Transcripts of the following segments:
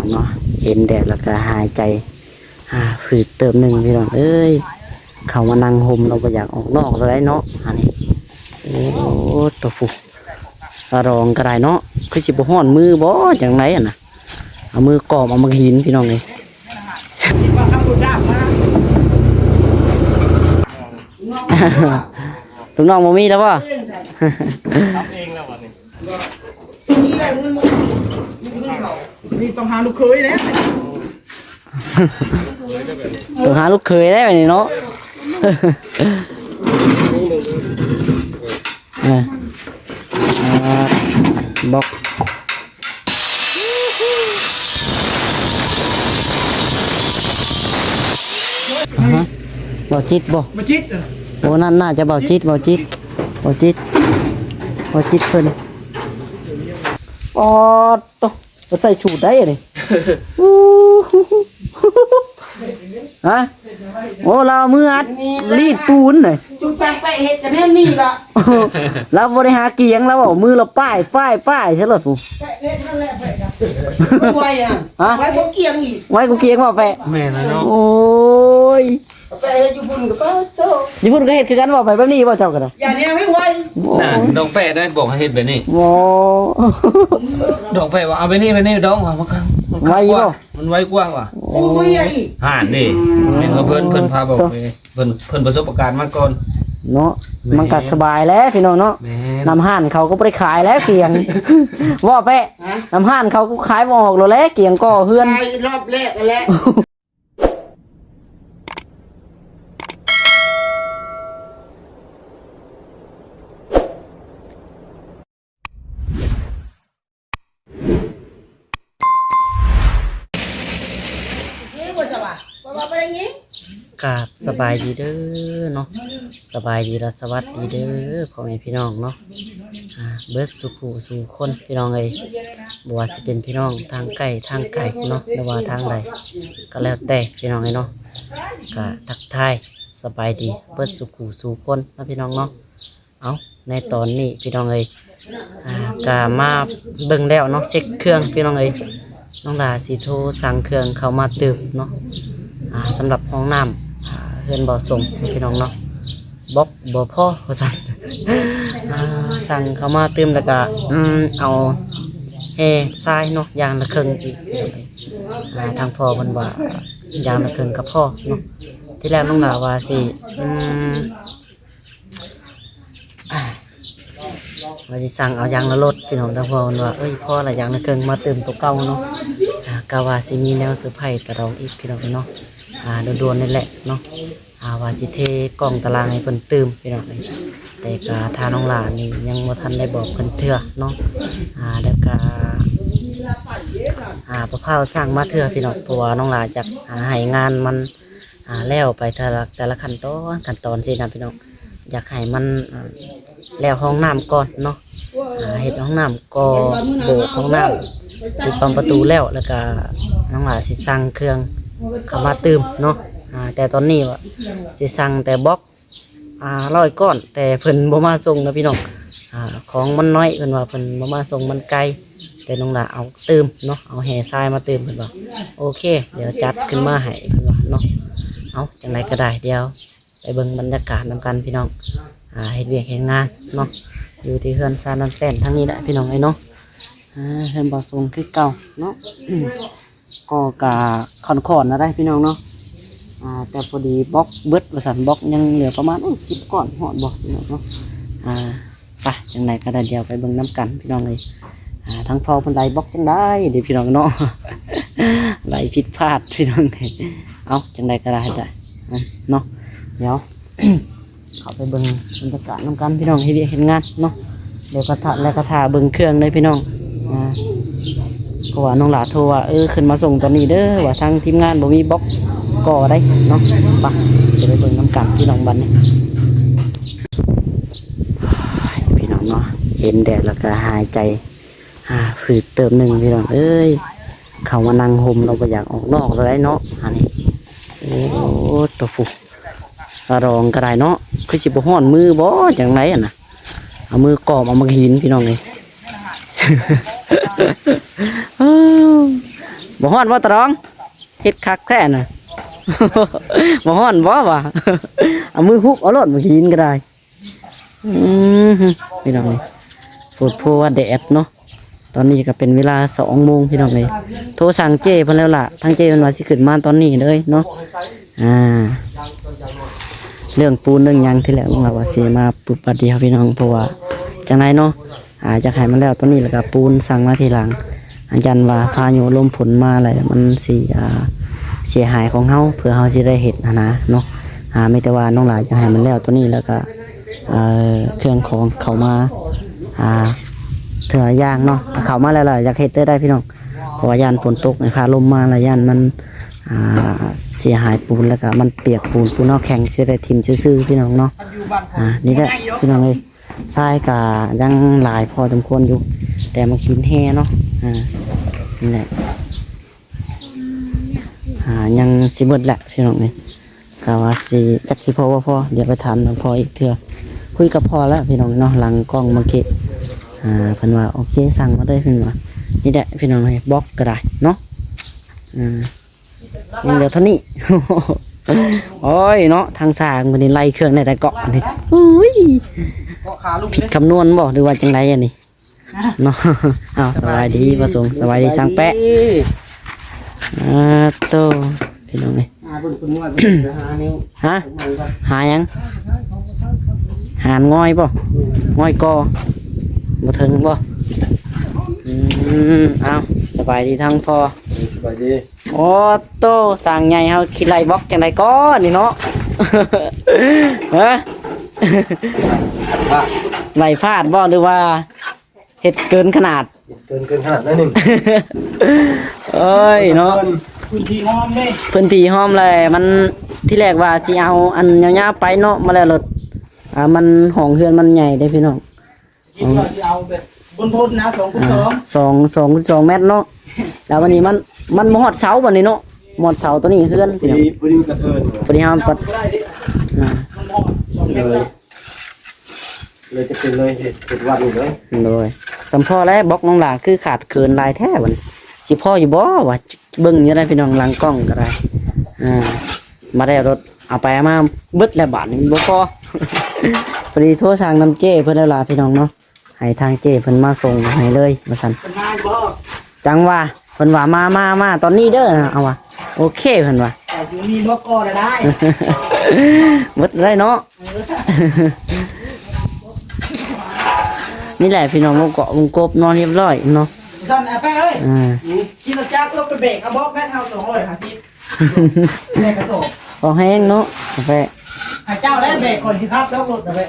ເນາະ ເຫັນແດດແລ້ວກໍຫາຍໃຈ ອ່າ ຝືດເຕີບໜຶ່ງພີ່ນ້ອງເອີຍ. ເຂົ້າມານັ່ງຮົ່ມເນາະ ບໍ່ຢາກອອກນອກແລ້ວເນາະ ອັນນີ້. ໂອ້ ໂຕ ຜູ້ ລະດອງກໍໄດ້ເນາະ ຄືຊິບໍ່ຮ້ອນມືບໍ່ ຈັ່ງໃດຫັ້ນນະ. ເອົາມືກອບເອົາໝາກຫີນພີ່ນ້ອງເອີຍ. ລູກນ້ອງບໍ່ມີແລ້ວບໍ່? ທຳເອງແລ້ວບັດນີ້. ນີ້ແຫຼະເງິນ ເງິນເຂົາ ນີ້ຕ້ອງຫາລູກເຂີຍແລ້ວ ຕ້ອງຫາລູກເຂີຍແລ້ວບັດນີ້ເນາະ. ເອີ ອ່າ ບອກ ອາຮະ ເບົາຈິດບໍ່? ເບົາຈິດ ເອີ ໂອ້ ນັ້ນໜ້າຈະເບົາຈິດ ເບົາຈິດ ເບົາຈິດ ເບົາຈິດເພິ່ນ. ປອດໂຕ ເພິ່ນໃສ່ສູດໃດອັນນີ້? ຮະ? ໂອ້ ລາວເອົາມືອັດລີດປູນເລີຍ. ຈຸງສັງໄປເຮັດກັນແນວນີ້ລະ. ລາວບໍ່ໄດ້ຫາກຽງ ລາວເອົາມືລາວປ້າຍ ປ້າຍ ປ້າຍໃສ່ລົດພຸ້ນ. ໄວຫັ້ນ ຮະ? ໄວກວ່າກຽງອີກ. ໄວກວ່າກຽງບໍ່ແປະ? ແມ່ນແລ້ວເນາະ. ໂອ້ຍ ໄປເຮັດຢູ່ພຸ້ນກໍປະໂທ້ ຢູ່ພຸ້ນກໍເຮັດຄືກັນບໍ່? ໄປແບບນີ້ບໍ່ ເຈົ້າກໍໄດ້? ຢ່າແນວໃຫ້ໄວ. ໂອ້ຍ ນັ້ນ ນ້ອງແປະໄດ້ບອກໃຫ້ເຮັດແບບນີ້. ບໍ່ ນ້ອງແປະວ່າເອົາແບບນີ້ ແບບນີ້ດອງວ່າ ມັນກໍ ມັນໄວບໍ່? ມັນໄວກວ່າວ່າ. ໂອ້ຍ ຫານເດ້ ແມ່ນວ່າເພິ່ນ ເພິ່ນພາບອກເດ້ ເພິ່ນ ເພິ່ນປະສົບປະການມາກ່ອນເນາະ. ແມ່ນ ມັນກໍສະບາຍແຫຼະພີ່ນ້ອງເນາະ. ແມ່ນ ນ້ຳຮ້ານເຂົາກໍບໍ່ໄດ້ຂາຍແລ້ວກຽງ ບໍ່ແປະ. ຮະ? ນ້ຳຮ້ານເຂົາກໍຂາຍບໍ່ອອກແລ້ວແຫຼະ ກຽງກໍເຮືອນ ຂາຍຮອບແລກຫັ້ນແຫຼະ. ກາບສະບາຍດີເດີເນາະ ສະບາຍດີ ແລະ ສະຫວັດດີເດີພໍ່ແມ່ພີ່ນ້ອງເນາະ ອ່າ ເບິດສູ່ຜູ້ສູ່ຄົນພີ່ນ້ອງເອີຍ. ບໍ່ວ່າຊິເປັນພີ່ນ້ອງທາງໃກ້ທາງໄກເນາະ ຫຼືວ່າທາງໃດກໍແລ້ວແຕ່ພີ່ນ້ອງເອີຍເນາະ ກະທັກທາຍສະບາຍດີເບິດສູ່ຜູ້ສູ່ຄົນເນາະ ພີ່ນ້ອງເນາະ. ເອົ້າ ໃນຕອນນີ້ພີ່ນ້ອງເອີຍ ອ່າ ກະມາເບິ່ງແລ້ວເນາະ ເຊັກເຄື່ອງພີ່ນ້ອງເອີຍ. ນ້ອງຫຼ້າຊິໂທສັ່ງເຄື່ອງເຂົ້າມາຕື່ມເນາະ ອ່າ ສຳລັບຫ້ອງນ້ຳ ອ່າ ເຮືອນເບົາສົງພີ່ນ້ອງເນາະ. ບລັອກບໍ່ພໍວ່າຊັ້ນ ອ່າ ສັ່ງເຂົ້າມາຕື່ມ ແລ້ວກະ ອືມ ເອົາແຮ່ຊາຍເນາະ ຢ່າງລະເຄິ່ງອີກ. ອ່າ ທາງພໍ່ເພິ່ນວ່າຢ່າງລະເຄິ່ງກໍພໍເນາະ. ທີແລກນ້ອງຫຼ້າວ່າຊິ ອືມ ອ່າ ວ່າຊິສັ່ງເອົາຢ່າງລະລົດພີ່ນ້ອງ ແຕ່ພໍ່ເພິ່ນວ່າ ເອີຍ ພໍລະ ຢ່າງລະເຄິ່ງມາຕື່ມໂຕເກົ່າເນາະ. ອ່າ ກະວ່າຊິມີແນວເຊີໄພຕະດອງອີກພີ່ນ້ອງເນາະ ອ່າ ດ່ວນໆນີ້ແຫຼະເນາະ. ອ່າ ວ່າຊິເທກ້ອງຕາລາງໃຫ້ເພິ່ນຕື່ມພີ່ນ້ອງເອີຍ ແຕ່ກະທາງນ້ອງຫຼ້ານີ້ຍັງບໍ່ທັນໄດ້ບອກເພິ່ນເທື່ອເນາະ. ອ່າ ແລ້ວກະ ອ່າ ບໍ່ຟ້າວສັ່ງມາເທື່ອພີ່ນ້ອງ ເພາະວ່ານ້ອງຫຼ້າຢາກ ອ່າ ໃຫ້ງານມັນ ອ່າ ແລ້ວໄປແຕ່ລະ ແຕ່ລະຂັ້ນຕອນ ຂັ້ນຕອນຊີ້ນະພີ່ນ້ອງ. ຢາກໃຫ້ມັນ ອ່າ ແລ້ວຫ້ອງນ້ຳກ່ອນເນາະ ອ່າ ເຮັດຫ້ອງນ້ຳ ກໍໂບກຫ້ອງນ້ຳ ຕິດປ້ອມປະຕູແລ້ວ ແລ້ວກະນ້ອງຫຼ້າຊິສັ່ງເຄື່ອງເຂົ້າມາຕື່ມເນາະ. ອ່າ ແຕ່ຕອນນີ້ວ່າຊິສັ່ງແຕ່ບລັອກ ອ່າ ຮ້ອຍກ້ອນ ແຕ່ເພິ່ນບໍ່ມາສົ່ງນະພີ່ນ້ອງ. ອ່າ ຂອງມັນນ້ອຍ ເພິ່ນວ່າເພິ່ນບໍ່ມາສົ່ງ ມັນໄກ ແຕ່ນ້ອງຫຼ້າເອົາຕື່ມເນາະ ເອົາແຮ່ຊາຍມາຕື່ມ ເພິ່ນວ່າ ໂອເຄ ດຽວຈັດຂຶ້ນມາໃຫ້ ເພິ່ນວ່າເນາະ. ເອົ້າ ຈັ່ງໃດກໍໄດ້ ດຽວໄປເບິ່ງບັນຍາກາດນຳກັນພີ່ນ້ອງ. ອ່າ ເຮັດວຽກເຮັດງານເນາະ ຢູ່ທີ່ເຮືອນຊານນຳແປ້ນທາງນີ້ແຫຼະພີ່ນ້ອງເອີຍເນາະ. ອ່າ ເຮືອນເບົາສົງຄືເກົ່າເນາະ. ກໍກະຂ້ອນໆນະໄດ໋ພີ່ນ້ອງເນາະ. ອ່າ ແຕ່ພໍດີບລັອກເບິດວ່າຊັ້ນ ບລັອກຍັງເຫຼືອປະມານ ໂອ້ຍ ສິບກ້ອນຮອດບໍ່ພີ່ນ້ອງເນາະ. ອ່າ ໄປ ຈັ່ງໃດກໍໄດ້ ດຽວໄປເບິ່ງນຳກັນພີ່ນ້ອງເອີຍ. ອ່າ ທາງພໍ່ເພິ່ນໄລ່ບລັອກຈັ່ງໃດເດພີ່ນ້ອງເນາະ ໄລ່ຜິດພາດພີ່ນ້ອງ. ເອົ້າ ຈັ່ງໃດກໍໄດ້ ໄດ້ເນາະ. ດຽວ ເຂົ້າໄປເບິ່ງບັນຍາກາດນຳກັນພີ່ນ້ອງ ເຮັດວຽກເຮັດງານເນາະ. ແລ້ວກໍຖ້າ ແລ້ວກໍຖ້າເບິ່ງເຄື່ອງເດີພີ່ນ້ອງ. ອ່າ ເພາະວ່ານ້ອງຫຼ້າໂທວ່າ ເອີ ຂຶ້ນມາສົ່ງຕອນນີ້ເດີ ວ່າທາງທີມງານບໍ່ມີບລັອກກໍໄດ້ເນາະ. ໄປ ຈະໄປເບິ່ງນຳກັນພີ່ນ້ອງບັດນີ້. ພີ່ນ້ອງເນາະ ເຫັນແດດແລ້ວກໍຫາຍໃຈ ອ່າ ຝືດເຕີບໜຶ່ງພີ່ນ້ອງເອີຍ. ເຂົ້າມານັ່ງຮົ່ມເນາະ ບໍ່ຢາກອອກນອກແລ້ວໄດ໋ເນາະ ອັນນີ້. ໂອ້ ໂຕ ຜູ້ ລະດອງກໍໄດ້ເນາະ ຄືຊິບໍ່ຮ້ອນມືບໍ່ ຈັ່ງໃດຫັ້ນນະ. ເອົາມືກອບເອົາໝາກຫີນພີ່ນ້ອງເອີຍ. ອ້າວ ບໍ່ຮ້ອນບໍ່ຕະຫຼອງ? ເຮັດຄັກແທ້ນະ. ບໍ່ຮ້ອນບໍ່ວະ? ເອົາມືຮຸບເອົາໂລດ ໝາກຫີນກໍໄດ້. ອືມ ພີ່ນ້ອງເອີຍ ໂພດໂພວ່າແດດເນາະ. ຕອນນີ້ກໍເປັນເວລາສອງໂມງ ພີ່ນ້ອງເອີຍ ໂທສັ່ງເຈ້ເພິ່ນແລ້ວລະ ທາງເຈ້ເພິ່ນວ່າຊິຂຶ້ນມາຕອນນີ້ເລີຍເນາະ. ອ່າ ເລື່ອງປູນເລື່ອງຫຍັງ ທີແລກນ້ອງລາວວ່າຊິມາປຶບບາດດຽວ ພີ່ນ້ອງ ເພາະວ່າຈັ່ງໃດເນາະ ອ່າ ຢາກໃຫ້ມັນແລ້ວຕອນນີ້ ແລ້ວກໍປູນສັ່ງມາທີຫຼັງ ຢ້ານວ່າພາຍຸລົມຝົນມາແລ້ວມັນຊິ ອ່າ ເສຍຫາຍຂອງເຮົາ ເພື່ອເຮົາຊິໄດ້ເຮັດຫັ້ນນະເນາະ. ອ່າ ມີແຕ່ວ່ານ້ອງຫຼ້າຢາກໃຫ້ມັນແລ້ວໂຕນີ້ ແລ້ວກະ ເອີ ເຄື່ອງຂອງເຂົ້າມາ ອ່າ ເທື່ອຢ່າງເນາະ ເຂົ້າມາແລ້ວລະຢາກເຮັດເລີຍໄດ້ພີ່ນ້ອງ ເພາະວ່າຢ້ານຝົນຕົກ ພາລົມມາລະຢ້ານມັນ ອ່າ ເສຍຫາຍປູນ ແລ້ວກະມັນປຽກປູນ ປູນເຮົາແຂງ ຊິໄດ້ຖິ້ມຊື່ໆ ພີ່ນ້ອງເນາະ. ອ່າ ນີ້ແຫຼະພີ່ນ້ອງເອີຍ ຊາຍກະຍັງຫຼາຍພໍສົມຄວນຢູ່ ແຕ່ມາກິນແຮ່ເນາະ. ອ່າ ນີ້ແຫຼະ ອ່າ ຍັງຊິເບິດແຫຼະພີ່ນ້ອງເອີຍ ກະວ່າຊິ ຈັກຊິພໍບໍ່ພໍ ດຽວໄປຖາມທາງພໍ່ອີກເທື່ອ ຄຸຍກັບພໍ່ແລ້ວພີ່ນ້ອງເນາະ ຫຼັງກ້ອງເມື່ອກີ້. ອ່າ ເພິ່ນວ່າໂອເຄ ສັ່ງມາເລີຍ ເພິ່ນວ່າ. ນີ້ແຫຼະພີ່ນ້ອງເອີຍ ບລັອກກໍໄດ້ເນາະ. ອ່າ ຍັງເຫຼືອເທົ່ານີ້. ໂອ້ຍເນາະ ທາງຊ່າງເພິ່ນນີ້ໄລ່ເຄື່ອງໄດ້ແຕ່ເກາະນີ້. ອຸ້ຍ ເກາະຂາລຸງ ຜິດຄຳນວນບໍ່ ຫຼືວ່າຈັ່ງໃດອັນນີ້ເນາະ. ເອົາ ສະບາຍດີພໍ່ສົງ ສະບາຍດີຊ່າງແປະ. ອ່າ ໂຕ ພີ່ນ້ອງເອີຍ ຫາເບິ່ງເພິ່ນວ່າເພິ່ນຈະຫາແນວ ຮະ ຫາຫຍັງ? ຫາງອຍບໍ່? ອືມ ງອຍກໍບໍ່ເຖິງບໍ່? ອືມ ເອົາ ສະບາຍດີທັງພໍ່. ເອີ ສະບາຍດີ. ໂອ້ໂຕ ຊ່າງໃຫຍ່ເຮົາຄິດໄລ່ບລັອກຈັ່ງໃດກໍນີ້ເນາະ. ຮະ ວ່າ ໄລ່ພາດບໍ່ ຫຼືວ່າເຮັດເກີນຂະໜາດ? ເຮັດເກີນ ເກີນຂະໜາດໜ້ອຍໜຶ່ງ. ໂອ້ຍເນາະ ພື້ນທີ່ຫ້ອມເດ້ ພື້ນທີ່ຫ້ອມແຫຼະ. ມັນ ທີແລກວ່າຊິເອົາອັນຍາວໆໄປເນາະ ມາແລ້ວລົດ ອ່າ ມັນ ຫ້ອງເຮືອນມັນໃຫຍ່ເດ້ພີ່ນ້ອງ. ຄິດວ່າຊິເອົາແບບບົນໆນະ ສອງຄູນສອງ ອ່າ ສອງ ສອງຄູນສອງແມັດເນາະ. ແລ້ວບັດນີ້ມັນ ມັນບໍ່ຮອດເສົາບັດນີ້ເນາະ ບໍ່ຮອດເສົາໂຕນີ້ເຮືອນ ພໍດີ ພີ່ນ້ອງ ພໍດີມັນກະເທີນ ພໍດີເຮົາປັດ ອ່າ ມັນບໍ່ຮອດສອງແມັດ ເລີຍ ເລີຍຈະເປັນເລີຍເຮັດ ເຮັດວັດນີ້ເລີຍ. ໂດຍ ສ່ຳພໍແລ້ວ ບລັອກນ້ອງຫຼ້າຄືຂາດເຂີນຫຼາຍແທ້ບັດນີ້ ຊິພໍຢູ່ບໍ່ວະ? ເບິ່ງຢູ່ໄດ໋ພີ່ນ້ອງ ຫຼັງກ້ອງກໍໄດ້. ອ່າ ມາແລ້ວລົດ ເອົາໄປເອົາມາເບິດແລ້ວບາດນີ້ບໍ່ພໍ. ພໍດີໂທສັ່ງນຳເຈ້ເພິ່ນແລ້ວລະພີ່ນ້ອງເນາະ ໃຫ້ທາງເຈ້ເພິ່ນມາສົ່ງໃຫ້ເລີຍວ່າຊັ້ນ. ເພິ່ນມາຢູ່ບໍ່? ຈັ່ງວ່າ ເພິ່ນວ່າ ມາ ມາ ມາຕອນນີ້ເດີ ເອົາວ່າ ໂອເຄ ເພິ່ນວ່າ. ແຕ່ຊິມີບໍ່ກໍໄດ້ ເບິດໄດ້ເນາະ. ເອີ ນີ້ແຫຼະພີ່ນ້ອງ ວົງເກາະວົງກົບນອນຮຽບຮ້ອຍເນາະ. ຊັ້ນ ອາແປະເອີຍ ອ່າ ຂີ່ລົດຈັກລົງໄປແບກເອົາບລັອກແມັດເຮົາສອງຮ້ອຍຫ້າສິບ ແບກກະສອບ ເອົາແຮງເນາະ ອາແປະ ໃຫ້ເຈົ້າແລ້ວແບກ ຂ້ອຍຊິຂັບດອກລົດ ອາແປະ.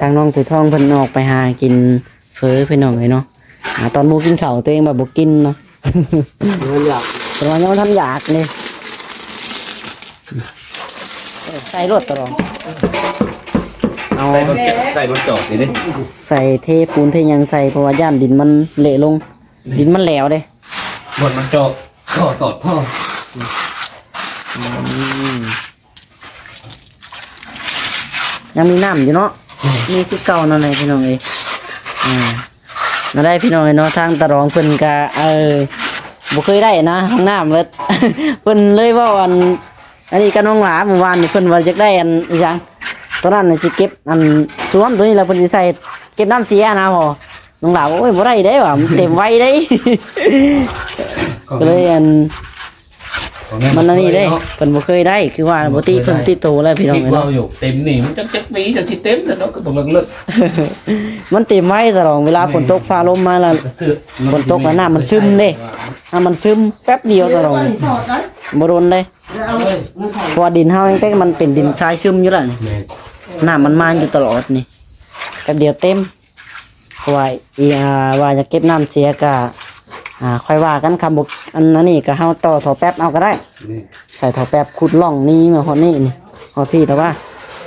ທາງນ້ອງຖືທອງເພິ່ນອອກໄປຫາກິນເຝີພີ່ນ້ອງເອີຍເນາະ. ອ່າ ຕອນໝູ່ກິນເຂົ້າ ຕົວເອງແບບບໍ່ກິນເນາະ ຍັງບໍ່ຢາກ ເພິ່ນວ່າຍັງບໍ່ທັນຢາກເລີຍ. ເອີ ໃສ່ລົດຕະຫຼອງ ເອົາ ໃສ່ລົດ ໃສ່ລົດຈອກນີ້ເດ້ ໃສ່ເທປູນເທຫຍັງໃສ່ ເພາະວ່າຢ້ານດິນມັນເລະລົງ ດິນມັນແຫຼວເດ້ ບ່ອນມັນຈອກ ທໍ່ຕອດທໍ່. ອືມ ຍັງມີນ້ຳຢູ່ເນາະ ອືມ ມີຄືເກົ່ານັ້ນແຫຼະພີ່ນ້ອງເອີຍ. ອ່າ ນັ້ນແຫຼະພີ່ນ້ອງເອີຍເນາະ ທາງຕາຫຼອງເພິ່ນກະ ເອີ ບໍ່ເຄີຍໄດ້ນະຫ້ອງນ້ຳເລີຍ ເພິ່ນເລີຍເວົ້າອັນ ອັນນີ້ກັບນ້ອງຫຼ້າ ມື້ວານນີ້ເພິ່ນວ່າຢາກໄດ້ອັນອີຫຍັງ ຕອນນັ້ນຊິເກັບອັນຊວມໂຕນີ້ ແລ້ວເພິ່ນຊິໃສ່ເກັບນ້ຳເສຍນະພໍ່. ນ້ອງຫຼ້າ ໂອ້ຍ ບໍ່ໄດ້ເດ້ວ່າ ມັນເຕັມໄວ້ເດ້ ກໍເລີຍອັນ ມັນອັນນີ້ເດ້ ເພິ່ນບໍ່ເຄີຍໄດ້ ຄືວ່າບໍ່ຕິເພິ່ນຕິໂຕແລ້ວພີ່ນ້ອງເອີຍເນາະ. ເຕັມນີ້ມັນຈັກຈັກປີຈັກຊິເຕັມແລ້ວເນາະ ກໍຕ້ອງເລີກໆ ມັນເຕັມໄວ້ຕະຫຼອງ ເວລາຝົນຕົກຟ້າລົມມາແລ້ວ ຝົນຕົກແລ້ວນ້ຳມັນຊຶມເດ້ ນ້ຳມັນຊຶມແປັບດຽວຕະຫຼອງ ບໍ່ດົນເດ້ ເພາະວ່າດິນເຮົາຍັງແຕ່ມັນເປັນດິນຊາຍຊຶມຢູ່ແລ້ວນີ້ ແມ່ນ ນ້ຳມັນມາຢູ່ຕະຫຼອດນີ້ ແປັບດຽວເຕັມ. ເພາະວ່າອີ ອ່າ ວ່າຈະເກັບນ້ຳເສຍກະ ອ່າ ຄ່ອຍວ່າກັນ ຄຳບໍ່ ອັນ ອັນນີ້ກະເຮົາຕໍ່ທໍ່ແປັບເອົາກະໄດ້ ນີ້ ໃສ່ທໍ່ແປັບຂຸດຮ່ອງນີ້ມາຮອດນີ້ ນີ້ ຮອດພີ້ ແຕ່ວ່າ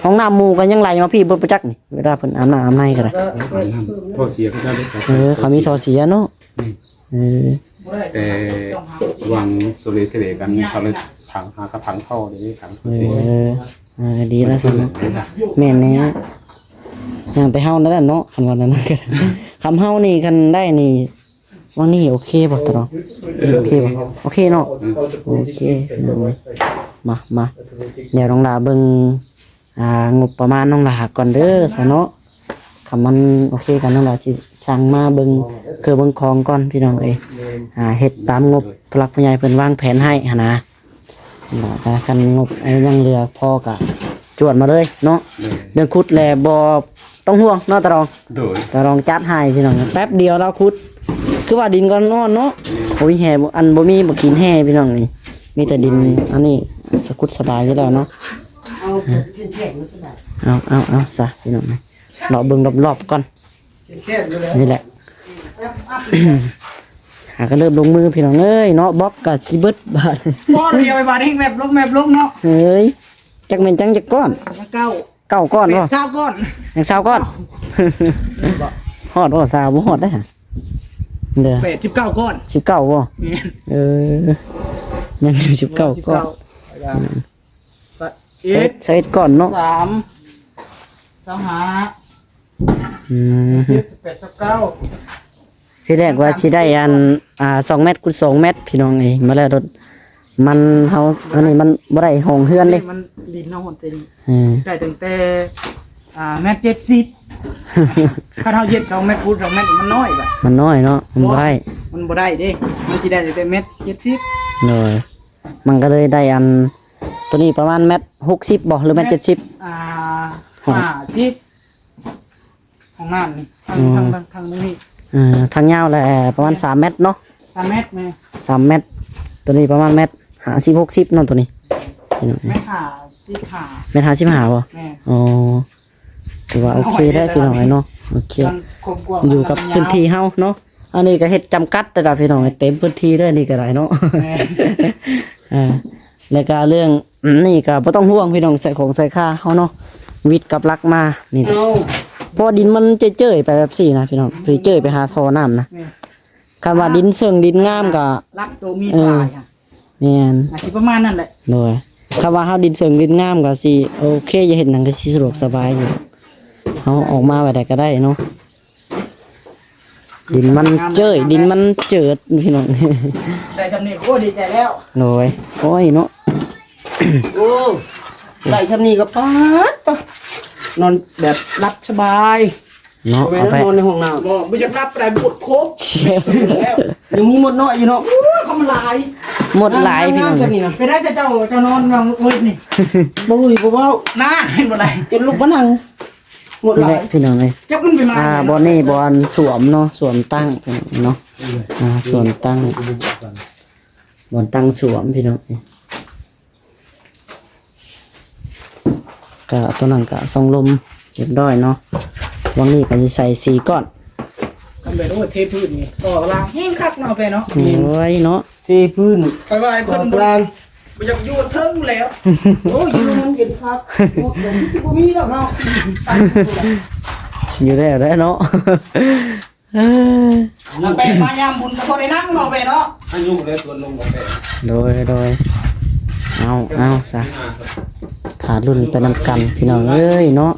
ຫ້ອງນ້ຳໝູ່ກະຍັງໄຫຼມາພີ້ເບິດບໍ່ຈັກນີ້ ເວລາເພິ່ນອາບນ້ຳອາບໃນກະໄດ້ ທໍ່ເສຍເຂົາເຈົ້າເດ້ ເອີ ເຂົາມີທໍ່ເສຍເນາະ ນີ້ ເອີ ແຕ່ຫວ່າງໂຊເລສະເລກັນ ເຂົາເລີຍຖັງ ຫາກະຖັງທໍ່ເດ້ ຖັງ ເອີ ເສຍ ເອີ ດີແລ້ວຊັ້ນເນາະ ແມ່ນແນ່ ຍັງແຕ່ເຮົານັ້ນແຫຼະເນາະ ຄັນວ່ານັ້ນກະ ຄຳເຮົານີ້ຄັນໄດ້ນີ້ ວັນນີ້ໂອເຄບໍ່ຕາລອງ? ໂອເຄບໍ່? ໂອເຄເນາະ? ໂອເຄ ມາ ມາ ດຽວນ້ອງຫຼ້າເບິ່ງ ອ່າ ງົບປະມານນ້ອງຫຼ້າກ່ອນເດີຊະເນາະ. ຄັນມັນໂອເຄກັນ ນ້ອງຫຼ້າຊິສັ່ງມາເບິ່ງເຄື່ອງເບິ່ງຂອງກ່ອນພີ່ນ້ອງເອີຍ. ອ່າ ເຮັດຕາມງົບຜູ້ຫຼັກຜູ້ໃຫຍ່ເພິ່ນວາງແຜນໃຫ້ຫັ້ນນະ. ແລ້ວກໍຄັນງົບອັນຍັງເຫຼືອພໍກໍຈວດມາເລີຍເນາະ. ແມ່ນ ເລື່ອງຂຸດແລະບໍ່ຕ້ອງຫ່ວງເນາະຕາລອງ. ໂດຍ ຕາລອງຈັດໃຫ້ພີ່ນ້ອງ ແປັບດຽວລາວຂຸດ. ຄືວ່າດິນກໍອ່ອນເນາະ. ແມ່ນ ໂອ້ຍ ແຮ່ ອັນບໍ່ມີ ບໍ່ຂີ້ນແຮ່ພີ່ນ້ອງນີ້ ມີແຕ່ດິນອັນນີ້ ສະກຸດສະບາຍຢູ່ແລ້ວເນາະ. ເອົາ ເອົາ ເອົາຊະພີ່ນ້ອງ ເລາະເບິ່ງລອບໆກ່ອນ. ນີ້ແຫຼະ ຫາກໍເລີ່ມລົງມືພີ່ນ້ອງເອີຍເນາະ. ບລັອກກໍຊິເບິດບາດ ບໍ່ດຽວໄປບາດນີ້ ແມບລົງ ແມບລົງເນາະ. ເອີຍ ຈັກແມ່ນຈັ່ງຈັກກ້ອນ ເກົ້າ ເກົ້າກ້ອນບໍ່? ຊາວກ້ອນ ຍັງຊາວກ້ອນ. ຮອດບໍ່? ຊາວບໍ່ຮອດເດ້. ເດີ ແປດສິບເກົ້າກ້ອນ ສິບເກົ້າບໍ່? ແມ່ນ ເອີ ຍັງຢູ່ສິບເກົ້າກ້ອນ. ສິບເກົ້າ ອືມ ຊາວເອັດ ຊາວເອັດກ້ອນເນາະ. ສາມ ຊາວຫ້າ ອືມ ສິບເຈັດ ສິບແປດ ຊາວເກົ້າ. ທີແລກວ່າຊິໄດ້ອັນ ອ່າ ສອງແມັດຄູນສອງແມັດພີ່ນ້ອງເອີຍ ມາແລ້ວລົດມັນ ເຮົາ ອັນນີ້ມັນບໍ່ໄດ້ຫ້ອງເຮືອນເດ້. ມັນດິນເຮົາມັນເຕັມ ເອີ ໄດ້ຕັ້ງແຕ່ ອ່າ ແມັດເຈັດສິບ. ຄັນເຮົາເຮັດສອງແມັດຄູນສອງແມັດ ມັນນ້ອຍບາດ ມັນນ້ອຍເນາະ ມັນບໍ່ໄດ້ ມັນບໍ່ໄດ້ເດ້. ມັນຊິໄດ້ຕັ້ງແຕ່ແມັດເຈັດສິບ. ໂດຍ ມັນກໍເລີຍໄດ້ອັນ ໂຕນີ້ປະມານແມັດຫົກສິບບໍ່ ຫຼືແມັດເຈັດສິບ? ອ່າ ຫ້າສິບ. ຫ້ອງນ້ຳນີ້ ທາງ ອືມ ທາງ ທາງ ທາງນີ້ ເອີ ທາງຍາວແຫຼະປະມານ ແມ່ນ ສາມແມັດເນາະ. ສາມແມັດ ແມ່ນ ສາມແມັດ. ໂຕນີ້ປະມານແມັດຫ້າສິບ ຫົກສິບເນາະ ໂຕນີ້. ແມັດຫ້າສິບຫ້າ ແມັດຫ້າສິບຫ້າບໍ່? ແມ່ນ ອໍ ຖືວ່າໂອເຄໄດ້ພີ່ນ້ອງເອີຍເນາະ. ໂອເຄ ຢູ່ກັບພື້ນທີ່ເຮົາເນາະ. ອັນນີ້ກໍເຮັດຈຳກັດແຕ່ລະພີ່ນ້ອງ ເຕັມພື້ນທີ່ເລີຍນີ້ກໍໄດ້ເນາະ. ແມ່ນ ເອີ ແລ້ວກໍເລື່ອງ ອັນນີ້ກໍບໍ່ຕ້ອງຫ່ວງພີ່ນ້ອງ ໃສ່ຂອງໃສ່ຄາເຮົາເນາະ ວິດກັບຫຼັກມານີ້ແຫຼະ. ເອົາ ເພາະວ່າດິນມັນເຈີ້ຍໆໄປແບບຊີ້ນະພີ່ນ້ອງ ເຈີ້ຍໆໄປຫາທໍ່ນ້ຳນະ. ແມ່ນ ຄັນວ່າດິນເຊິ່ງດິນງາມກໍ ຫຼັກໂຕມີ ເອີ ປາຍຫັ້ນ. ແມ່ນ ອາດຊິປະມານນັ້ນແຫຼະ. ໂດຍ ຄັນວ່າເຮົາດິນເຊິ່ງດິນງາມກໍຊິໂອເຄ ຈະເຮັດຫຍັງກໍຊິສະດວກສະບາຍຢູ່. ເຮົາອອກມາແບບໃດກໍໄດ້ເນາະ. ດິນມັນເຈີ້ຍ ດິນມັນເຈີດພີ່ນ້ອງ. ໄດ້ຊ່ຳນີ້ໂຄດດີໃຈແລ້ວ. ໂດຍ ໂອ້ຍເນາະ ໂອ້ ໄດ້ຊ່ຳນີ້ກໍປາດ ນອນແບບຫຼັບສະບາຍເນາະ. ເອົາໄປນອນໃນຫ້ອງນ້ຳ ບໍ່ ບໍ່ຢາກຫຼັບໄດ້ ປວດໂຄກ. ຍັງມີມົດນ້ອຍຢູ່ເນາະ. ໂອ້ຍ ເຂົາມັນຫຼາຍ ມົດຫຼາຍພີ່ນ້ອງ. ໄປໄດ້ເຈົ້າ ເຈົ້ານອນວາງເອີຍນີ້. ບໍ່ ບໍ່ເວົ້າ ນານ ເຫັນບໍ່ໄດ້ ຈົນລຸກມານັ່ງ. ໝົດຫຼາຍພີ່ນ້ອງເອີຍ. ຈັກມັນໄປມາ ອ່າ ບ່ອນນີ້ບ່ອນສວມເນາະ ສວມຕັ້ງເນາະ. ອ່າ ສວມຕັ້ງ ບ່ອນຕັ້ງສວມພີ່ນ້ອງເອີຍ. ກະຕົວນັ້ນກະຊ່ອງລົມຮຽບຮ້ອຍເນາະ. ຫວ່າງນີ້ກະຊິໃສ່ສີ່ກ້ອນ. ຄັນແບບ ໂອ້ ເທພື້ນນີ້ ຕໍ່ລາງແຮງຄັກເນາະ ແປເນາະ. ໂອ້ຍເນາະ ເທພື້ນ ຂ້ອຍວ່າໃຫ້ເພິ່ນ ຕໍ່ລາງ ບໍ່ຢາກຢູ່ເທິງແລ້ວ. ໂອ້ຍ ຢູ່ມັນເຢັນຄັກ ໂອ້ ດຽວມັນຊິບໍ່ມີດອກເນາະ. ຢູ່ແລ້ວແຫຼະເນາະ. ເອີ ແລ້ວແປມາຍາມບຸນກໍບໍ່ໄດ້ນັ່ງເນາະ ແປເນາະ. ອາຍຸໄດ້ສ່ວນລົງບໍ່ແປ. ໂດຍ ໂດຍ ເອົາ ເອົາຊະ ຖ້າລຸ້ນໄປນຳກັນພີ່ນ້ອງເອີຍເນາະ.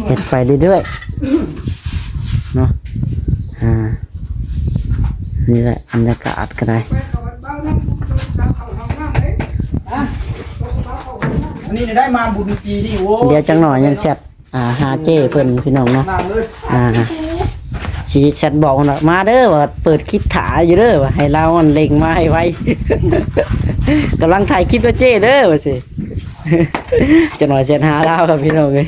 ເຮັດໄປເລື້ອຍໆເນາະ. ອ່າ ນີ້ແຫຼະບັນຍາກາດກໍໄດ້. ອັນນີ້ໄດ້ມາບຸນປີນີ້ ໂອ້ ດຽວຈັກໜ່ອຍຍັງແຊັດ ອ່າ ຫາເຈ້ເພິ່ນພີ່ນ້ອງເນາະ. ອ່າ ຊິແຊັດບອກເນາະ ມາເດີ ວ່າເປີດຄລິບຖ້າຢູ່ເດີ ວ່າໃຫ້ລາວອັນເລັ່ງມາໃຫ້ໄວ ກຳລັງຖ່າຍຄລິບເດີເຈ້ເດີ ວ່າຊີ້. ຈັກໜ່ອຍແຊັດຫາລາວຄັບພີ່ນ້ອງເອີຍ.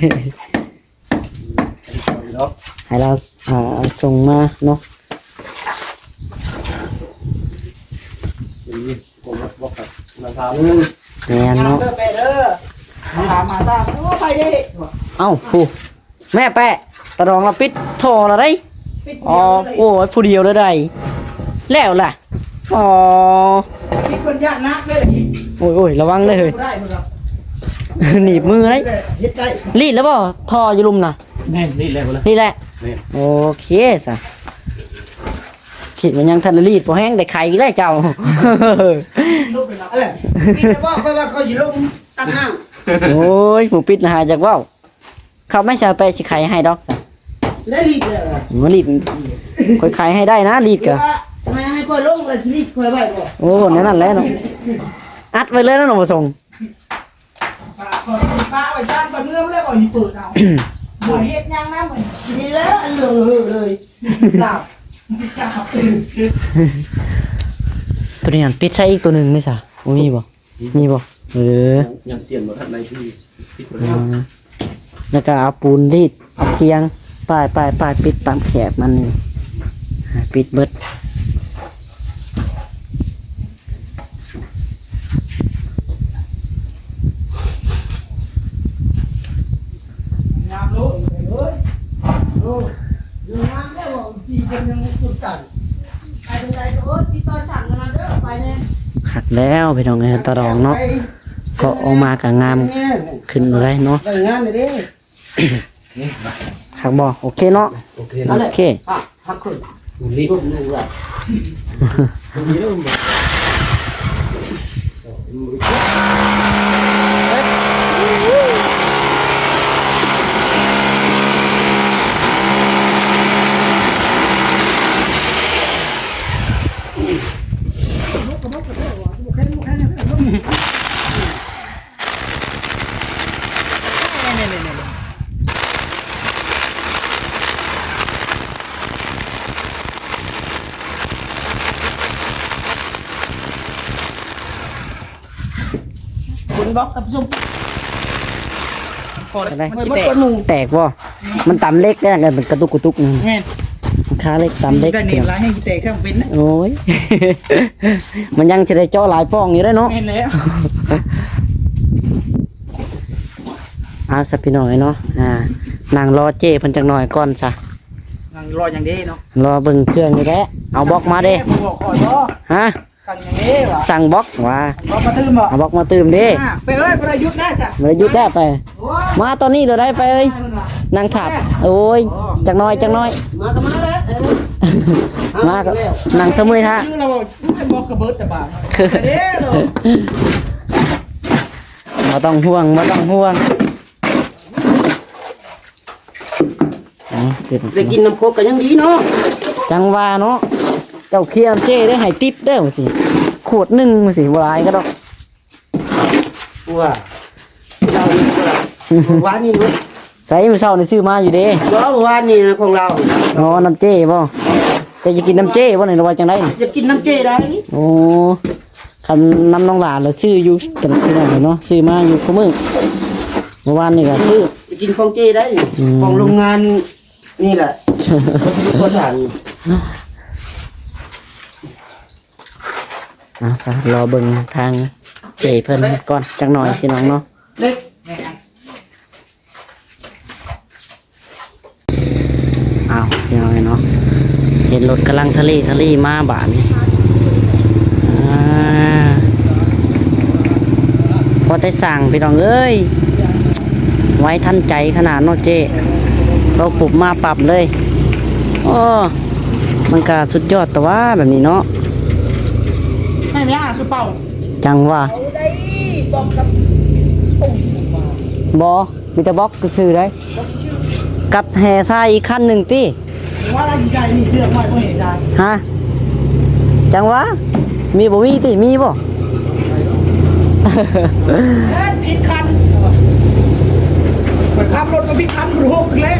ໃຫ້ລາວ ອ່າ ສົ່ງມາເນາະ. ແມ່ນເນາະ. ເອົາ ຜູ້ ແມ່ແປະ ຕາດອງລະປິດທໍ່ລະໄດ໋. ອໍ ໂອ້ຍ ຜູ້ດຽວລະໄດ໋ ແລ້ວລະ. ອໍ ໂອ້ຍ ໂອ້ຍ ລະວັງເດີເຮີ້ຍ ໜີບມືໄດ໋. ລີດແລ້ວບໍ່ ທໍ່ຢູ່ລຸ່ມນະ? ແມ່ນ ລີດແລ້ວ ລີດແລ້ວ. ໂອເຄຊະ ຄິດວ່າຍັງທັນໄດ້ລີດ ພໍແຮງໄດ້ໄຂອີກແລ້ວເຈົ້າ. ໂອ້ຍ ຜູ້ປິດນະຫາຈັກເວົ້າ. ເຂົ້າໄມ້ຊາວແປະຊິໄຂໃຫ້ດອກຊະ. ແລ້ວລີດແລ້ວ ມາລີດ ຂ້ອຍໄຂໃຫ້ໄດ້ນະ ລີດກະ ຂ້ອຍລົງແລ້ວຊິລິດຂ້ອຍໄວ້ບໍ່? ໂອ້ ແນວນັ້ນແຫຼະເນາະ ອັດໄວ້ເລີຍເນາະ ບໍ່ສົ່ງ. ປະ ຂ້ອຍປະໄວ້ຊັ້ນ ຂ້ອຍເມືອແລ້ວຂ້ອຍຊິເປີດເອົາ ບໍ່ເຮັດຫຍັງນຳ ນີ້ແຫຼະອັນເລື່ອງເຮີເລີຍ ລາວ ໂຕນີ້ຫັ້ນ ປິດໃສ່ອີກໂຕໜຶ່ງນີ້ຊະ ບໍ່ມີບໍ່? ມີບໍ່? ເອີ ຍັງສຽນບໍ່ທັນໄດ້ທີ່ ປິດບໍ່ໄດ້ ອືມ ແລ້ວກໍເອົາປູນລີດ ເອົາຄຽງ ປ້າຍໆໆ ປິດຕາມແຄບມັນນີ້ ປິດເບິດ. ງາມໂລດເອີຍ ໂອ້ ງາມແທ້ ເວົ້າຈີ່ເພິ່ນຍັງສຸດກັນ ໄປທາງໃດກໍ ໂອ້ຍ ຕິດຕໍ່ສັ່ງນຳເດີ ໄປແດ່. ຄັກແລ້ວພີ່ນ້ອງເອີຍ ຕາດອງເນາະ ເຄາະອອກມາກໍງາມຂຶ້ນເລີຍເນາະ ໄດ້ງາມເດ້. ຄັກບໍ່? ໂອເຄເນາະ ໂອເຄ ໂອເຄ ອ່ະ ຮັກຄົນ ບຸນລີ ບຸນລີ. ຄົນບລັອກກັບຊຸມ ພໍໄດ້ ມັນຊິແຕກ ແຕກບໍ່? ມັນຕຳເຫຼັກເດ້ ກະຕຸກກະຕຸກ ແມ່ນ ມັນຄາເຫຼັກຕຳເຫຼັກ ໄດ້ເໜັດຫຼາຍແຮງຊິແຕກຊ້ຳເປັນນະ ໂອ້ຍ ມັນຍັງຊິໄດ້ເຈາະຫຼາຍປ່ອງຢູ່ເດ້ເນາະ ແມ່ນແລ້ວ. ເອົາຊະພີ່ນ້ອງເອີຍເນາະ ອ່າ ນັ່ງລໍເຈ້ເພິ່ນຈັກໜ່ອຍກ່ອນຊະ ນັ່ງລໍຫຍັງເດ້ເນາະ ລໍເບິ່ງເຄື່ອງນີ້ແຫຼະ ເອົາບລັອກມາເດ້ ບໍ່ບອກຂ້ອຍບໍ່ ຮະ? ສັ່ງຫຍັງເດ້ວະ ສັ່ງບລັອກຫວາ ບລັອກມາຕື່ມບໍ່ ເອົາບລັອກມາຕື່ມເດ້ ອ່າ ໄປເອີຍ ບໍ່ໄດ້ຢຸດນະ ບໍ່ໄດ້ຢຸດແລ້ວ ໄປ ໂອ້ຍ ມາຕອນນີ້ໂລດໄດ້ ໄປເອີຍ ໄປເພິ່ນວ່າ ນັ່ງຖາບ ໂອ້ຍ ໂອ້ ຈັກໜ້ອຍ ຈັກໜ້ອຍ ມາກໍມາແລ້ວ ເອີຍ ມາກໍນັ່ງສະເໝີຍຖ້າ ຄືລາວບອກ ໂອ້ຍ ບລັອກກະເບິດແຕ່ບາດ ເດີໂລດ ບໍ່ຕ້ອງຫ່ວງ ບໍ່ຕ້ອງຫ່ວງ. ອໍ ໄດ້ກິນນ້ຳຄົກກໍຍັງດີເນາະ ຈັ່ງວ່າເນາະ ເຈົ້າເຄຍນຳເຈ້ເດີ ໃຫ້ຕິບເດີ ວ່າຊີ້ ຂວດໜຶ່ງ ວ່າຊີ້ ບໍ່ຫຼາຍກໍດອກ ວ່າ ເຊົ້ານີ້ ມື້ວານນີ້ເນາະ ໃສ ມື້ເຊົ້ານີ້ຊື້ມາຢູ່ເດ້ ບໍ່ ວານນີ້ນະຂອງລາວ ອໍ ນ້ຳເຈ້ບໍ່ ເຈົ້າຢາກກິນນ້ຳເຈ້ບໍ່ນີ້ ຫຼືວ່າຈັ່ງໃດ ຢາກກິນນ້ຳເຈ້ໄດ໋ ໂອ້ ຄັນນຳນ້ອງຫຼານລະຊື້ຢູ່ຕະຫຼາດພີ່ນ້ອງເນາະ ຊື້ມາຢູ່ຄູ່ມື້ ມື້ວານນີ້ກໍຊື້ ໄປກິນຂອງເຈ້ໄດ້ ອືມ ຂອງໂຮງງານນີ້ແຫຼະ ກໍ່ສ້າງ ເອົາຊະ ລໍເບິ່ງທາງເຈ້ເພິ່ນກ່ອນຈັກໜ້ອຍພີ່ນ້ອງເນາະ. ອ້າວ ພີ່ນ້ອງເອີຍເນາະ ເຫັນລົດກຳລັງທະເລທະລີມາບາດນີ້ ອ່າ ພໍແຕ່ສ້າງພີ່ນ້ອງເອີຍ ໄວທັນໃຈຂະໜາດເນາະເຈ້ ເວົ້າປຸບມາປັບເລີຍ ໂອ້ ມັນກະສຸດຍອດແຕ່ວ່າແບບນີ້ເນາະ ໃຫ້ແມ່ອາຄືເປົ່າ ຈັ່ງວ່າ ເອົາໄດ້ບອກກັບ ບໍ່ ມີແຕ່ບລັອກຊື່ໆ ໄດ໋ ກັບແຫ່ຊາຍອີກຄັນໜຶ່ງຕິ ວ່າລາວຊິໃຊ້ມີເຊືອກໄວ້ບໍ່ແຫ່ຊາຍ ຮະ ຈັ່ງວ່າ ມີບໍ່ມີຕິ ມີບໍ່ ເອີ ຜິດຄັນ ຂ້ອຍຂັບລົດມາຜິດຄັນ ມັນຫົກແລ້ວ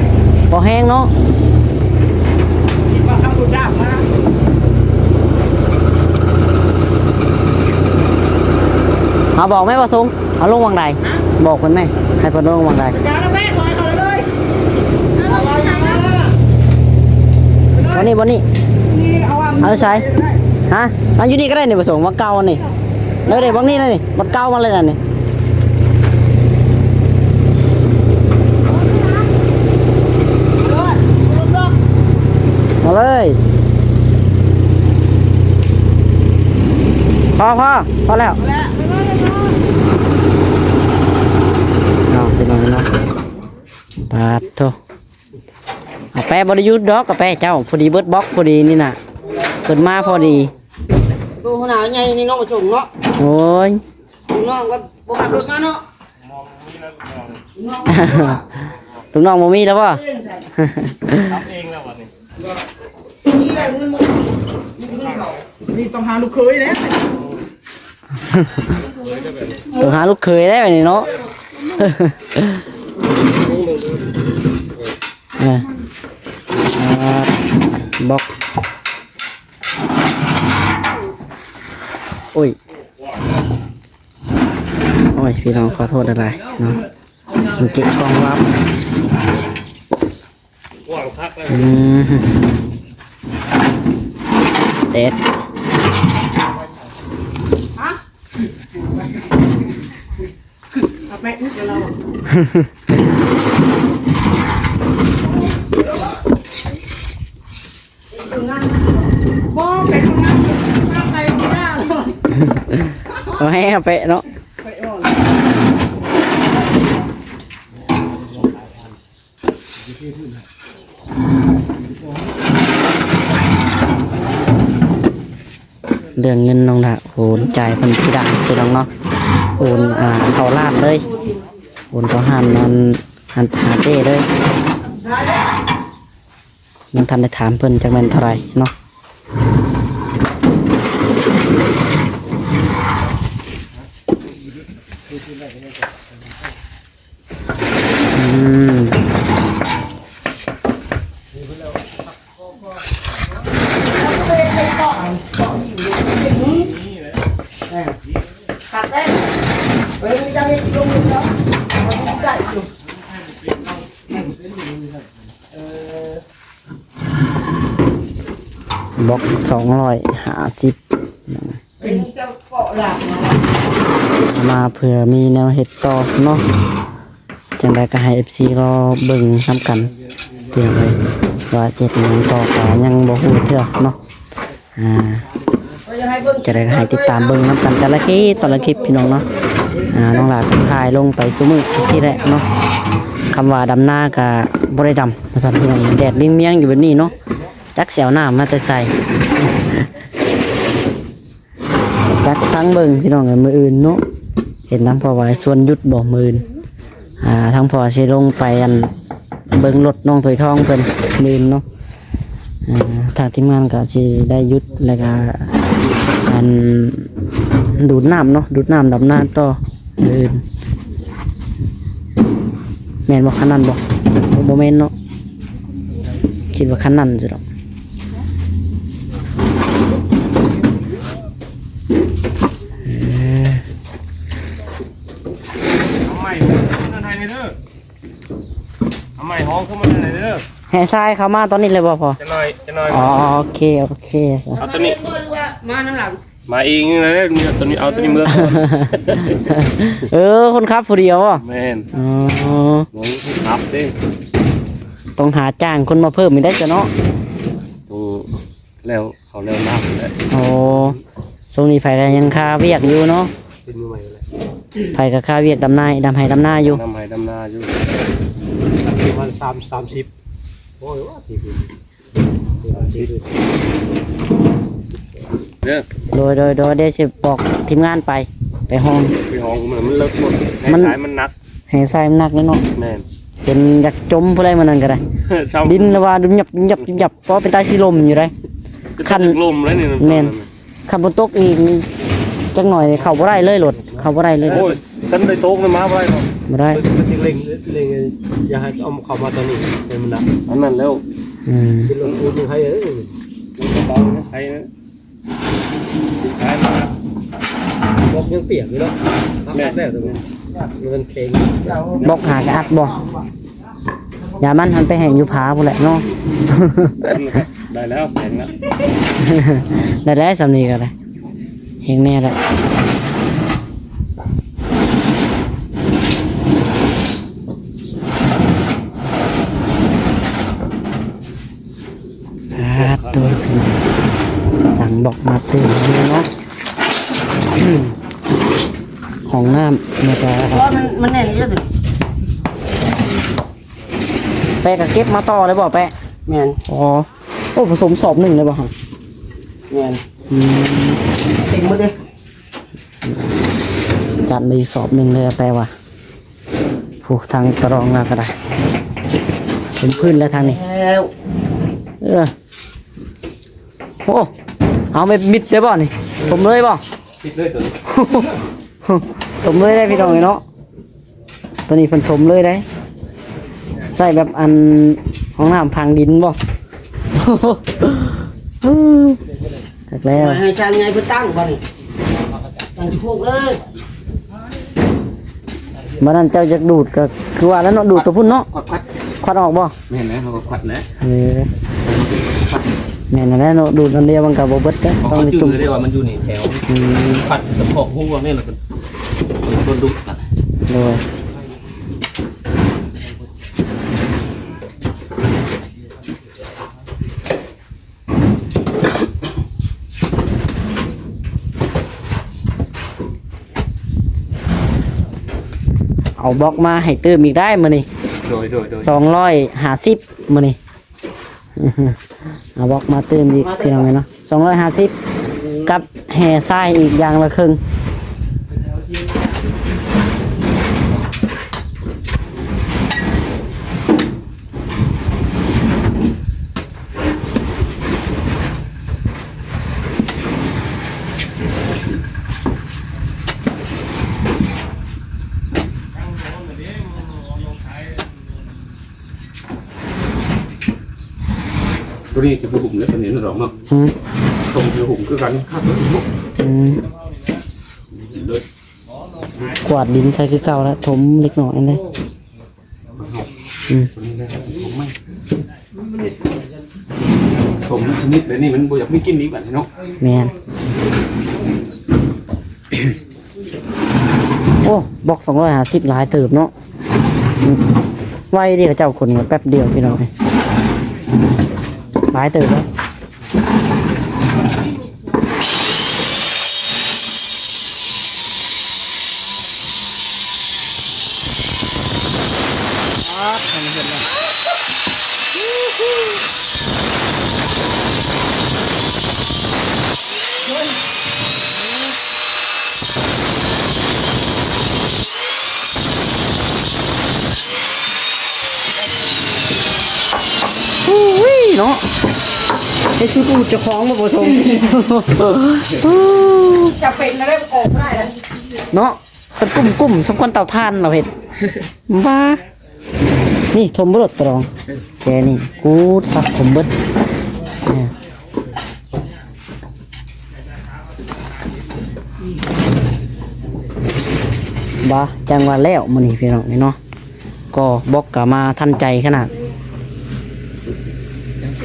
ບໍ່ແຮງເນາະ ຄິດວ່າຂັບລົດດາບມາ ເຮົາບອກແມ່ບໍ່ຊົງ ເອົາລົງຫວ່າງໃດ? ບອກເພິ່ນແດ່ ໃຫ້ເພິ່ນລົງຫວ່າງໃດ? ບ່ອນນີ້ ບ່ອນນີ້ ເອົາໃສ? ຮະ? ເອົາຢູ່ນີ້ກໍໄດ້ນີ້ ປະສົງ ບ່ອນເກົ່ານີ້ ເອີ ເດ້ ບ່ອນນີ້ນະນີ້ ບ່ອນເກົ່າມາເລີຍນະນີ້. ມາເລີຍ ພໍ ພໍ ພໍແລ້ວ ເນາະ ພີ່ນ້ອງເນາະ ປາດໂທ ອາແປະບໍ່ໄດ້ຢຸດດອກ ອາແປະເຈົ້າ ພໍດີເບິດບລັອກ ພໍດີນີ້ນະ ເພິ່ນມາພໍດີ ໂຕຫົວໜ້າໃຫຍ່ນີ້ເນາະ ມາສົ່ງເນາະ ໂອ້ຍ ລູກນ້ອງກໍບໍ່ຂັບລົດມາເນາະ. ລູກນ້ອງບໍ່ມີແລ້ວບໍ່? ທຳເອງແລ້ວບັດນີ້ ມີແລ້ວເງິນບໍ່? ມີແຕ່ເງິນເຂົາ ນີ້ຕ້ອງຫາລູກເຂີຍແລ້ວ ຕ້ອງຫາລູກເຂີຍແລ້ວນີ້ເນາະ ເອີ ອ່າ ບລັອກ ໂອ້ຍ ໂອ້ຍ ພີ່ນ້ອງ ຂໍໂທດຫຼາຍໆເນາະ ມັນເກະກ່ອງລັບ ອືມ ເດັດ ເອົາໄປອຸດເດີລາວ ບໍ່ ໄປຄົນງານ ໄປບໍ່ໄດ້ ເອົາໃຫ້ເອົາໄປເນາະ ໄປອ່ອນ ເລື່ອງເງິນນ້ອງລະໂອນຈ່າຍເພິ່ນທີຫຼັງ ພີ່ນ້ອງເນາະ ໂອນ ອ່າ ເຂົ້າຮ້ານເລີຍ ໂອນເຂົ້າຮ້ານນັ້ນ ຮ້ານ ຫາເຈ້ເລີຍ ຍັງທັນໄດ້ຖາມເພິ່ນຈັກແມ່ນເທົ່າໃດເນາະ ອືມ ບລັອກສອງຮ້ອຍຫ້າສິບ ເປັນເຈົ້າເກາະຫຼາກເນາະ ມາເພື່ອມີແນວເຮັດຕໍ່ເນາະ ຈັ່ງໃດກໍໃຫ້ເອັຟຊີລໍເບິ່ງນຳກັນ ພີ່ນ້ອງເອີຍ ວ່າຊິເຮັດຫຍັງຕໍ່ກໍຍັງບໍ່ຮູ້ເທື່ອເນາະ ອ່າ ຈັ່ງໃດກໍໃຫ້ຕິດຕາມເບິ່ງນຳກັນແຕ່ລະຄລິບ ແຕ່ລະຄລິບ ພີ່ນ້ອງເນາະ ອ່າ ນ້ອງຫຼ້າກໍຖ່າຍລົງໄປຊຸມື້ຈັ່ງຊີ້ແຫຼະເນາະ ຄຳວ່າດຳນາກໍບໍ່ໄດ້ດຳວ່າຊັ້ນ ພີ່ນ້ອງ ແດດວຽງໆຢູ່ແບບນີ້ເນາະ ຈັກຊິເອົານ້ຳມາແຕ່ໃສ. ຈັກຟັງເບິ່ງພີ່ນ້ອງເອີຍ ມື້ອື່ນເນາະ ເຫັນທາງພໍ່ຫວາຍຊວນຢຸດບໍ່ມື້ອື່ນ ອ່າ ທາງພໍ່ຊິລົງໄປ ອັນ ເບິ່ງລົດນ້ອງຖອຍທອງເພິ່ນມື້ອື່ນເນາະ ອ່າ ທາງທີມງານກໍຊິໄດ້ຢຸດ ແລ້ວກໍ ອັນ ດູດນ້ຳເນາະ ດູດນ້ຳດຳນາຕໍ່ມື້ອື່ນ ແມ່ນບໍ່ ຄັນນັ້ນບໍ່? ບໍ່ ບໍ່ແມ່ນເນາະ ຄິດວ່າຄັນນັ້ນຊິດອກ. ເອີ ເອົາໄມ້ຫົວຂຶ້ນມາໃຫ້ແດ່ເດີ ເອົາໄມ້ຫົວຂຶ້ນມາໃຫ້ແດ່ເດີ ແຫ່ຊາຍເຂົ້າມາຕອນນີ້ເລີຍບໍ່ພໍ່? ຈັກໜ້ອຍ ຈັກໜ້ອຍ ອໍ ໂອເຄ ໂອເຄ ເອົາໂຕນີ້ ມານຳຫຼັງ ມາເອງເລີຍ ໂຕນີ້ ເອົາໂຕນີ້ເມືອກ່ອນ ເອີ ຄົນຂັບຜູ້ດຽວບໍ່? ແມ່ນ ອໍ ຄົນຂັບເດ້ ຕ້ອງຫາຈ້າງຄົນມາເພີ່ມອີກໄດ໋ຊະເນາະ ຕ້ອງແລ້ວ ເຂົາແລ້ວນ້ຳແລ້ວ ໂອ້ ຊ່ວງນີ້ໃຜກໍຍັງຄາວຽກຢູ່ເນາະ ເປັນມືໃໝ່ແລ້ວ ໃຜກໍຄາວຽກດຳນາ ດຳໄຮ່ດຳນາຢູ່ ດຳໄຮ່ດຳນາຢູ່ ປະມານສາມ ສາມສິບ ໂອ້ຍ ວ່າທີ່ ເດີ ໂດຍ ໂດຍ ໂດຍ ດຽວຊິບອກທີມງານໄປ ໄປຮ່ອງ ໄປຮ່ອງ ມັນ ມັນເລິກໝົດ ມັນ ສາຍມັນໜັກ ແຮ່ຊາຍມັນໜັກເດ້ເນາະ ແມ່ນ ຈົນຢາກຈົມຜູ້ໃດມື້ນັ້ນກໍໄດ້ ດິນລະວ່າດຸບຫຍັບ ດຸບຫຍັບ ດຸບຫຍັບ ເພາະເປັນຕາຊິລົ້ມຢູ່ໄດ໋ ຄັນ ລົມແລ້ວນີ້ ແມ່ນ ຄັນຝົນຕົກອີກນີ້ ຈັກໜ້ອຍເຂົ້າບໍ່ໄດ້ເລີຍ ລົດເຂົ້າບໍ່ໄດ້ເລີຍ ໂອ້ຍ ຄັນໄດ້ຕົກນີ້ມາບໍ່ໄດ້ເນາະ ບໍ່ໄດ້ ເພິ່ນ ເພິ່ນຊິເລັ່ງ ເລັ່ງ ຢ່າໃຫ້ເອົາເຂົ້າມາຕອນນີ້ ໃຫ້ມັນໜັກ ອັນນັ້ນແລ້ວ ອືມ ເປັນລົດປູນໃຫ້ເອີຍ ເບົາໃຫ້ ບລັອກຍັງປຽກຢູ່ເນາະ ອັດແລ້ວ ມັນແຂງ ບລັອກຫາກະອັດບໍ່ ຢ່າມັນຫັ້ນໄປແຫ້ງຢູ່ຜາພຸ້ນແຫຼະເນາະ ໄດ້ແລ້ວ ແຂງແລ້ວ ໄດ້ແລ້ວ ສ່ຳນີ້ກໍໄດ້ ແຫ້ງແນ່ແຫຼະ ອ່າ ໂຕ ສັ່ງບລັອກມາຕື່ມຢູ່ເນາະ ຫ້ອງນ້ຳ ແລ້ວກໍ ເພາະວ່າມັນ ມັນແໜ້ນຢູ່ ແປະກໍເກັບມາຕໍ່ເລີຍບໍ່ແປະ? ແມ່ນ ອໍ ໂອ້ ປະສົມສອບໜຶ່ງເລີຍບໍ່ຫັ້ນ? ແມ່ນ ອືມ ເຕັມໝົດເລີຍ ຈັດມາອີກສອບໜຶ່ງເລີຍ ແປະວ່າ ຜູ້ທາງຕະລອງລາວກໍໄດ້ ເປັນພື້ນແລ້ວທາງນີ້ ແລ້ວ ເອີ ໂອ້ ເອົາແບບມິດໄດ້ບໍ່ນີ້? ຖົມເລີຍບໍ່? ຕິດເລີຍໂຕນີ້ ຖົມເລີຍໄດ໋ພີ່ນ້ອງເອີຍເນາະ. ໂຕນີ້ເພິ່ນຖົມເລີຍໄດ໋ ໃສ່ແບບອັນຫ້ອງນ້ຳຝັງດິນບໍ່? ຄັກແລ້ວ ໃຫ້ຊ່າງໃຫຍ່ເພິ່ນຕັ້ງບັດນີ້ ຕັ້ງສະໂພກເລີຍ. ບັດນັ້ນເຈົ້າຢາກດູດກໍຄືວ່າແລ້ວເນາະ ດູດຕົວພຸ້ນເນາະ ຄວັດ ຄວັດອອກບໍ່? ແມ່ນແລ້ວ ເຮົາກໍຄວັດແຫຼະ. ເອີ ແມ່ນແລ້ວເນາະ ດູດອັນດຽວມັນກໍບໍ່ເບິດເດ້ ຕ້ອງມີຕຸ່ມ ເຂົາຈື່ໄດ້ວ່າມັນຢູ່ໃນແຖວ ອືມ ຄວັດສະເພາະຮູອັນນີ້ ແລ້ວກໍເບິ່ງຕົ້ນດຸກະ ໂດຍ. ເອົາບລັອກມາໃຫ້ຕື່ມອີກໄດ໋ມື້ນີ້ ໂດຍ ໂດຍ ໂດຍ ສອງຮ້ອຍຫ້າສິບມື້ນີ້ ເອົາບລັອກມາຕື່ມອີກ ພີ່ນ້ອງເອີຍເນາະ ສອງຮ້ອຍຫ້າສິບ ກັບແຮ່ຊາຍອີກຢ່າງລະເຄິ່ງ. ໂຕນີ້ຈະບໍ່ຫຸ້ມເດ້ ໂຕນີ້ເນາະ ດອກເນາະ ຫືມ ຕົງຈະຫຸ້ມຄືກັນ ອືມ ກວາດດິນໃສ່ຄືເກົ່າລະ ຖົມເລັກນ້ອຍເດ້. ອືມ ຖົມຊະນິດແບບນີ້ມັນບໍ່ຢາກມີກິນອີກບັດນີ້ເນາະ. ແມ່ນ. ໂອ້ ບລັອກສອງຮ້ອຍຫ້າສິບ ຫຼາຍເຕີບເນາະ. ອືມ ໄວເດ້ ເຂົາເຈົ້າຂົນແປັບດຽວ ພີ່ນ້ອງເອີຍ ຫຼາຍເຕີບເນາະ. ອູ້ຍເນາະ ໄດ້ຊຸດອູດເຈົ້າຂອງບໍ່ ບໍ່ຊົງ ຈະເປັນແນວໃດ ອອກບໍ່ໄດ້ແລ້ວເນາະ. ເປັນກຸ່ມໆ ສົມຄວນເຕົາຖ່ານລາວເຮັດ ບ້າ. ນີ້ຖົມບໍ່ໂດດຕະລອງ ແຈນີ້ ກູດສັບຖົມເບິດ. ບ້າ ຈັ່ງວ່າແລ້ວມື້ນີ້ ພີ່ນ້ອງເນາະ. ກໍບລັອກກະມາທັນໃຈຂະໜາດ.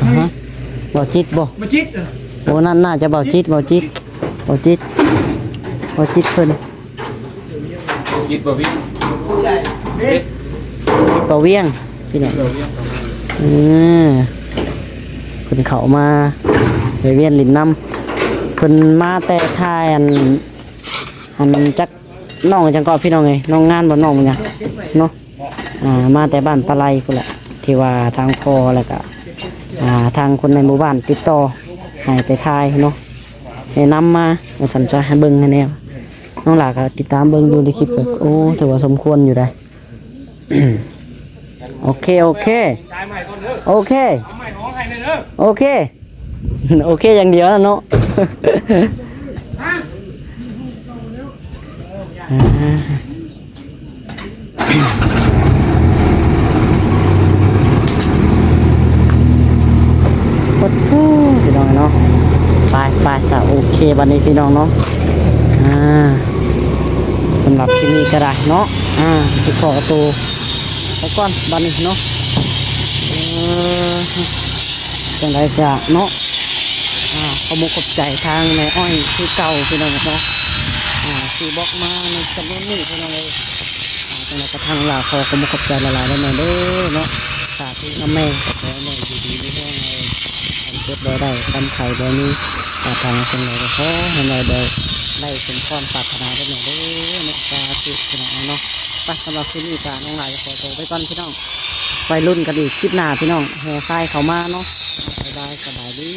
ອາຮະ ເບົາຈິດບໍ່? ເບົາຈິດ ເອີ ໂອ້ ນັ້ນໜ້າຈະເບົາຈິດ ເບົາຈິດ ເບົາຈິດ ເບົາຈິດເພິ່ນ ຈິດບໍ່ວຽງ ເອີ ຈິດບໍ່ວຽງ ພີ່ນ້ອງ ເອີ ເພິ່ນເຂົ້າມາແວ່ວຽນຫຼິ້ນນຳ ເພິ່ນມາແຕ່ທ້າຍ ອັນ ອັນ ຈັກ ນ້ອງຈັ່ງເກາະ ພີ່ນ້ອງເອີຍ ນ້ອງງານບໍ່ ນ້ອງຫຍັງເນາະ. ອ່າ ມາແຕ່ບ້ານປາໄລພຸ້ນແຫຼະ ທີ່ວ່າທາງພໍ່ ແລ້ວກະ ອ່າ ທາງຄົນໃນໝູ່ບ້ານຕິດຕໍ່ໃຫ້ໄປຖ່າຍເນາະ ແນະນຳມາວ່າຊັ້ນຊະ ໃຫ້ເບິ່ງໃຫ້ແດ່. ນ້ອງຫຼ້າກະຕິດຕາມເບິ່ງຢູ່ໃນຄລິບ ໂອ້ ຖືວ່າສົມຄວນຢູ່ໃດ໋. ໂອເຄ ໂອເຄ ໂອເຄ ໂອເຄ ໂອເຄຢ່າງດຽວເນາະ. ອ່າ ປະໂທ້ ພີ່ນ້ອງເນາະ ໄປ ໄປຊະ ໂອເຄ ບັດນີ້ ພີ່ນ້ອງເນາະ ອ່າ ສຳລັບຄລິບນີ້ກໍໄດ້ເນາະ ອ່າ ຊິຂໍໂຕໄປກ່ອນບັດນີ້ເນາະ ເອີ ຈັ່ງໃດກະເນາະ ອ່າ ຂອບອົກຂອບໃຈທາງແມ່ອ້ອຍຄືເກົ່າ ພີ່ນ້ອງເນາະ ອ່າ ທີ່ບລັອກມາໃນຈຳນວນນີ້ ພີ່ນ້ອງເອີຍ ອ່າ ຈັ່ງໃດກະທາງຫຼ້າຂໍຂອບອົກຂອບໃຈຫຼາຍໆເດີແມ່ເດີເນາະ ຖ້າຖືກນຳແມ່ກໍຂໍໃຫ້ແມ່ຢູ່ດີມີແຮງ ເຈັບບໍ່ໄດ້ ຄວາມໄຂ້ບໍ່ມີ ປາດຖະໜາສິ່ງໃດກໍຂໍໃຫ້ແມ່ໄດ້ ໄດ້ສົມຄວາມປາດຖະໜາເດີແມ່ເດີ ເນາະ ສາທຸ ພີ່ນ້ອງເນາະ. ໄປ ສຳລັບຄລິບນີ້ກະນ້ອງຫຼ້າຈະຂໍໂຕໄປກ່ອນ ພີ່ນ້ອງ ໄວ້ລຸ້ນກັນອີກຄລິບໜ້າ ພີ່ນ້ອງ ແຫ່ຊາຍເຂົ້າມາເນາະ ບາຍບາຍ ສະບາຍດີ.